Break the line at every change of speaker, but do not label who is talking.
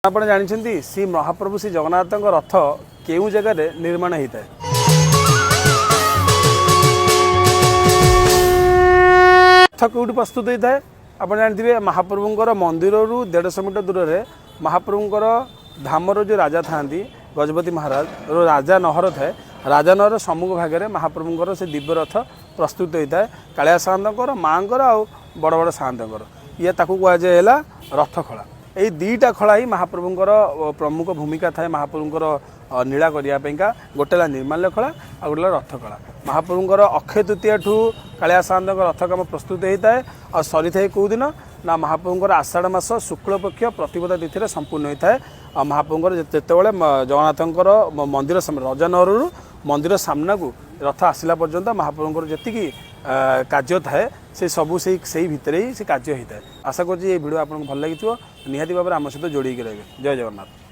ଆପଣ ଜାଣିଛନ୍ତି, ଶ୍ରୀ ମହାପ୍ରଭୁ ଶ୍ରୀ ଜଗନ୍ନାଥଙ୍କ ରଥ କେଉଁ ଜାଗାରେ ନିର୍ମାଣ ହେଇଥାଏ? ରଥ କେଉଁଠି ପ୍ରସ୍ତୁତ ହୋଇଥାଏ? ଆପଣ ଜାଣିଥିବେ, ମହାପ୍ରଭୁଙ୍କର ମନ୍ଦିରରୁ 150 ମିଟର ଦୂରରେ ମହାପ୍ରଭୁଙ୍କର ଧାମର ଯେଉଁ ରାଜା ଥାଆନ୍ତି, ଗଜପତି ମହାରାଜ, ରାଜା ନହର ଥାଏ। ରାଜା ନହର ସମ୍ମୁଖ ଭାଗରେ ମହାପ୍ରଭୁଙ୍କର ସେ ଦିବ୍ୟ ରଥ ପ୍ରସ୍ତୁତ ହୋଇଥାଏ, କାଳିଆ ସାଆନ୍ତଙ୍କର, ମାଆଙ୍କର ଆଉ ବଡ଼ ବଡ଼ ସାଆନ୍ତଙ୍କର। ଇଏ ତାକୁ କୁହାଯାଏ ହେଲା ରଥଖଳା। ଏଇ ଦୁଇଟା ଖଳା ହିଁ ମହାପ୍ରଭୁଙ୍କର ପ୍ରମୁଖ ଭୂମିକା ଥାଏ ମହାପ୍ରଭୁଙ୍କର ନୀଳା କରିବା ପାଇଁକା। ଗୋଟେ ହେଲା ନିର୍ମାଲ୍ୟ ଖଳା ଆଉ ଗୋଟେ ହେଲା ରଥଖଳା। ମହାପ୍ରଭୁଙ୍କର ଅକ୍ଷୟ ତୃତୀୟାଠୁ କାଳିଆ ସାଆନ୍ତଙ୍କ ରଥ କାମ ପ୍ରସ୍ତୁତ ହୋଇଥାଏ ଆଉ ସରିଥାଏ କେଉଁ ଦିନ ନା ମହାପ୍ରଭୁଙ୍କର ଆଷାଢ଼ ମାସ ଶୁକ୍ଳପକ୍ଷ ପ୍ରତିପଦା ତିଥିରେ ସମ୍ପୂର୍ଣ୍ଣ ହୋଇଥାଏ। ଆଉ ମହାପ୍ରଭୁଙ୍କର ଯେତେବେଳେ ଜଗନ୍ନାଥଙ୍କର ମନ୍ଦିର ରଜନହରରୁ ମନ୍ଦିର ସାମ୍ନାକୁ ରଥ ଆସିଲା ପର୍ଯ୍ୟନ୍ତ ମହାପ୍ରଭୁଙ୍କର ଯେତିକି କାର୍ଯ୍ୟ ଥାଏ, ସେ ସବୁ ସେଇ ସେଇ ଭିତରେ ହିଁ ସେ କାର୍ଯ୍ୟ ହୋଇଥାଏ। ଆଶା କରୁଛି ଏ ଭିଡ଼ିଓ ଆପଣଙ୍କୁ ଭଲ ଲାଗିଥିବ। ନିହାତି ଭାବରେ ଆମ ସହିତ ଯୋଡ଼ିକି ରହିବେ। ଜୟ ଜଗନ୍ନାଥ।